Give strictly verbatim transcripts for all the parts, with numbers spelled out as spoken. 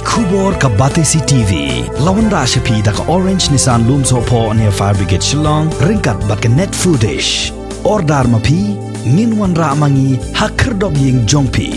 Khubor ka Batesi T V la wanrah sha phi da ka Orange Nissan Lumsohphoh near Fire Brigade Shillong ryngkat bad ka Net Foodish. Order ma phi, ngin wanrah ma ngi ha khyrdop ïing jong phi.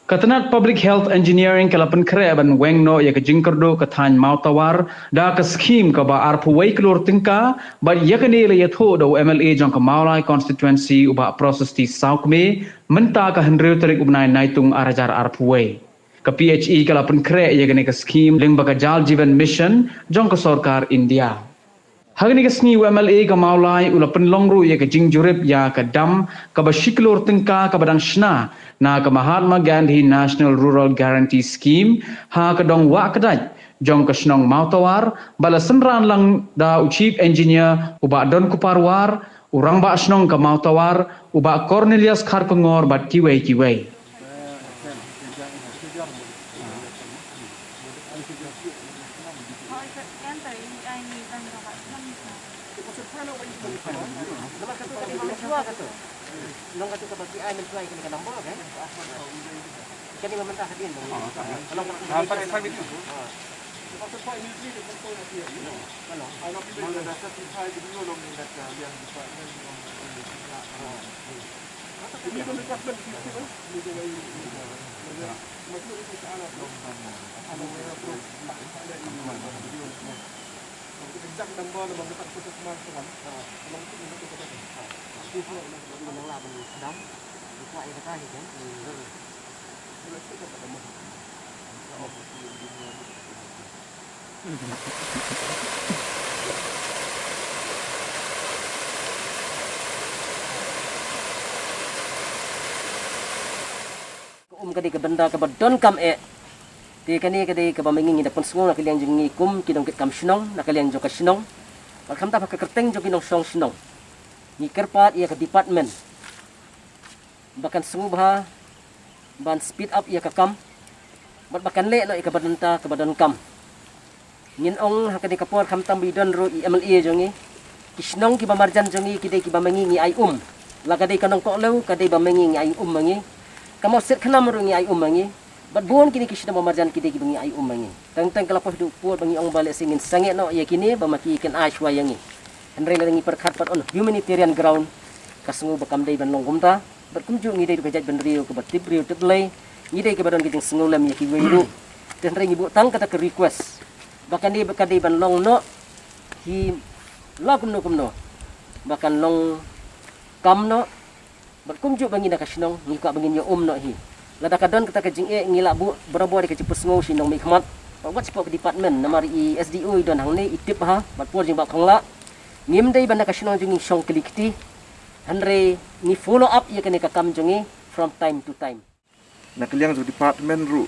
Ka tnat Public Health Engineering ka la pynkhreh ban weng noh ïa ka jingkyrduh ka thaiñ Mawtawar da ka skhim kaba arphew wei klur tyngka, bad ïa kane la ïathuh da u M L A jong ka Mawlai Constituency, u Bah Prasasti Sawkmie, mynta ka hynriew tarik u bnai Naitung ar hajar arphew wei. Ka P H E ka la pynkhreh ïa kane ka skhim lyngba ka Jal Jeevan Mission jong ka sorkar India. Ha kane ka sngi u M L A ka Mawlai u la pynlong ruh ïa ka jingjurip ïa ka dam kaba shi klur tyngka kaba dang shna na ka Mahatma Gandhi National Rural Guarantee Scheme ha ka dong Wahkdait jong ka shnong Mawtawar, ba la synran lang da u Chief Engineer u Bah Donkupar War, u Rangbah Shnong ka Mawtawar, u Bah Cornelius Kharkongor bad kiwei kiwei. Ka um ka dei ka bynta kaba donkam eh. Te kane ka dei kaba ma ngi ngi da pynsngew na ka liang jong ngi kum ki nongkitkam shnong, na ka liang jong ka shnong. Bad khamtam ha ka kyrteng jong ki nongshong shnong, ngi kyrpad ïa ka department ba kan sngewbha ban speed up ïa ka kam, bad ba kan leh noh ïa kaba donkam, kaba donkam. Ngin ong ha kane ka por khamtam ba i don ruh i M L A jong ngi, ki shnong kiba marjan jong ngi ki dei kiba ma ngi ngi ai um. La ka dei ka Nongkohlew ka dei ba ma ngi ngi ai um ma ngi. Ka Mawsiat Khnam ruh ngi ai um ma ngi. Bad bun kine ki shnong ba marjan ki dei kiba ngi ai um ma ngi. Teng teng ka la poi haduh pud ba ngi ong ba lehse ngin sangeh noh ïa kine ba ma ki kin ai shuwa ïa ngi. Hynrei lada ngi pyrkhat pat on humanitarian ground, ka sngew ba kam dei ban long kumta. Bad kumjuh ngi dei ruh ka jaitbynriew kaba tip briew tip Blei, ngi dei kaba don ka jingsngewlem ïa kiwei ruh. Te hynrei ngi buh tang kata ka request ba kane ba ka dei ban long noh hi la kumno kumno, ba kan long kam noh. Bad kumjuh ba ngi na ka shnong ngi kwah ba ngin ïa um noh hi. Lada ka don kata ka jingeh ngi lah buh barabor ïa ka jingpynsngew sha i nongmihkhmat, bad wat shapoh ka department, namar i S D O i don hangne i tip ha bad por jingbakla. Ngim dei ban na ka shnong jong ngi shong kli kti. Hynrei ngi follow up ïa kane ka kam jong ngi from time to time. Na ka liang jong department ruh,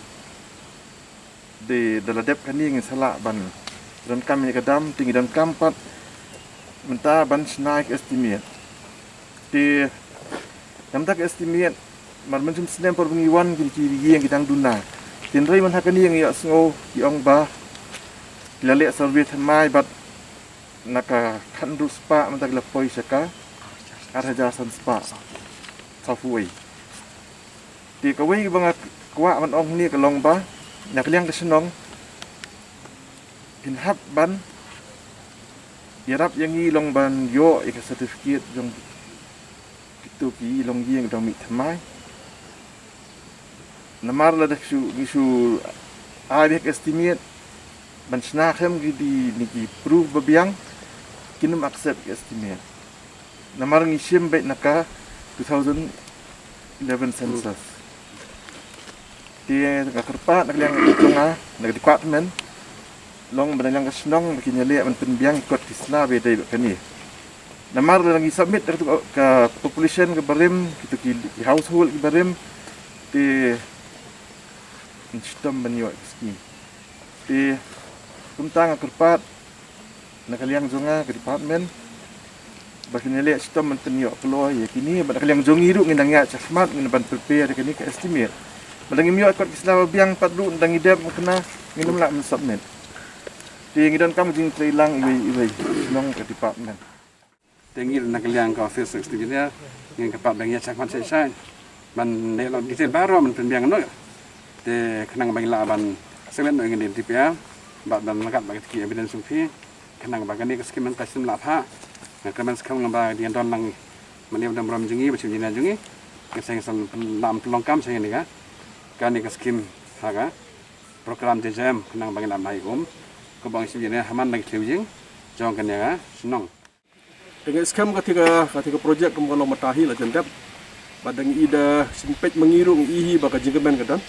de da la dep kane ngin sa lah ban donkam ïa ka dam, te ngi donkam pat mynta ban shna ïa ka estimate. Te namar ka estimate, mar mynshem snem por ba ngi wan ki, ki ïing ki dang duna. Te hynrei mynta kane ngi ïohsngew ki ong ba ki la leh survey thymmai bad na ka khathynriew spah mynta ki la poi sha ka ar hajar san spah sawphew wei. Te kawei ba nga kwah ban ong hangne ka long ba na ka liang ka shnong phin hap ban ïarap ïa ngi long ban ïoh ïa ka certificate jong Kito ki long ïing dang mih thymmai. Namar lada shu, ngi shu ai beit estimate ban shna khlem ki dei ne ki proof ba biang, kin ym accept estimate. Namar ngi shim beit na ka two thousand eleven census. Te nga kyrpad na ka liang jong nga, na ka department, long ba na ka liang ka shnong ba kin ïaleh ban pynbiang ki kot ki sla ba dei bad kane. Namar lada ngi submit da ka population ka barim, kito ki, ki household ki barim, te yn shitom ban ïoh ki skim. Te kumta nga kyrpad na ka liang jong nga, ka department, ba kin ïaleh shitom ban pynïoh kloi ïa kine, bad na ka liang jong ngi ruh ngin nang ïaid shakhmat, ngin ban prepare ïa kane ka estimate. Bad lada ngim ïoh kot ki sla ba biang pat ruh, nda ngi dep kane, ngin ym lah ban submit. Te ngi donkam jingtreilang iwei iwei shnong, ka department. Te ngi na ka liang ka office of engineer, ngin kyrpad ba ngin ïaid shakhmat shai shai ban leh noh detail baroh ban pynbiang noh. Te khnang ba ngin lah ban submit noh ïa kane ka D P R, bad ban lynkat bad kita ki evidence jong phi, khnang ba kane ka skim mynta shu lah phah. Nga kyrmen skhem ba dang don lang mynta u nongïalam jong ngi bad chief engineer jong ngi, ngin sa, ngin sa pyn-, lah pynlong kam sha kane ka, kane ka skim ha ka program J J M, khnang ba ngin lah ban ai um, kumba ong chief engineer, ha man la ki thliew ïing jong kane ka shnong. Te nga skhem kata ka, kata ka project kumba ka long mynta hi la jan dep. Bad dang i da sngewbha ma ngi ruh ngi i hi ba ka jingkmen ka don.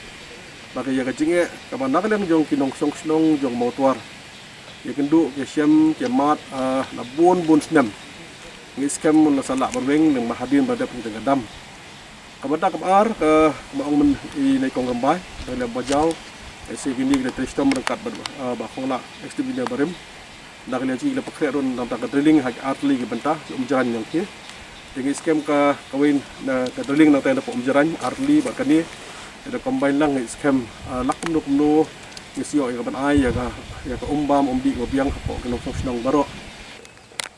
Ba ka ïa ka jingeh kaba na ka liang jong ki nongshong shnong jong Mawtwar, ïa kynduh ki shem ki mad, ah, la bun bun snem. Nga skhem la sa lah ban weng, nang ma hadien ba dep ngi tang ka dam. Kaba da kaba ar, ka, kaba ong mynne i Nai Kong Rymbai, da lem ba jaw, eh, sa kine ki la trei shitom ryngkat bad, ah, Bah Konglah, ex-deputy engineer barim. Da ka liang jong ngi la pynkhreh ruh na ka bynta ka drilling ha ki artylli ki bynta ki umjrang jong ki. Te nga skhem ka, kawei na ka drilling na ka bynta ka umjrang artylli bad kane. Te da combine lang nga skhem, ah, lah kumno kumno ngi sa ïoh ïa ka ban ai ïa ka, ïa ka um bam um dih kaba biang hapoh ki nongshong shnong baroh.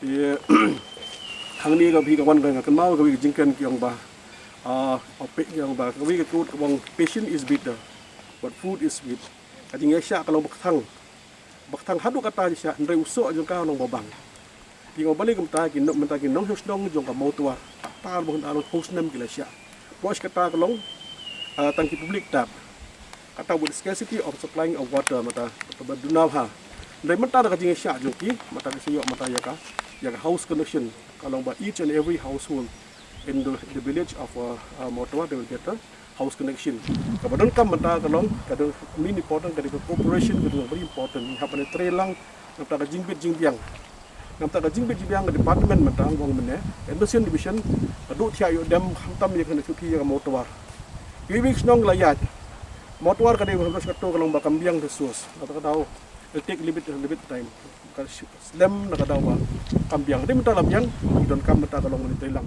Te hangne ka bhi ka wan ka, nga kynmaw kawei ka jingkren ki ong ba, ah, o peit ki ong ba, kawei ka quote ka ong, "Patient is better, but food is sweet." Ka jingïasyah ka long ba kthang. Ba kthang haduh katta jingïasyah, hynrei u soh jong ka long ba bang. Te nga ong balei kumta, ki nong, mynta ki nongshong shnong jong ka Mawtwar, katta ba hynda long phew snem ki la shah. Poi shi katta ka long, ah, tang ki public tap. Kata with scarcity of supplying of water, mynta kaba duna bha. Hynrei mynta da ka jingïasyah jong ki, mynta ki sa ïoh mynta ïa ka, ïa ka house connection. Ka long ba each and every household in the, the village of, uh, uh, Mawtwar, they will get a house connection. Kaba donkam mynta ka long, ka dei main important, ka dei ka cooperation, ka dei very important. Ngi hap ban trei lang na ka bynta ka jingbit jingbiang. Na ka bynta ka jingbit jingbiang ka department mynta nga ong mynne, Admission Division, ka duh thiah ïoh dem khamtam ïa ka kynti ïa ka Mawtwar. Iwei iwei shnong la ïaid. Mawtwar ka dei ba ka long ba kam biang resource. Kata ka daw, it'll take a little bit, a little bit time. Ka slem na ka daw ba kam biang. Dei mynta la biang, ngi donkam mynta ka long ban trei lang.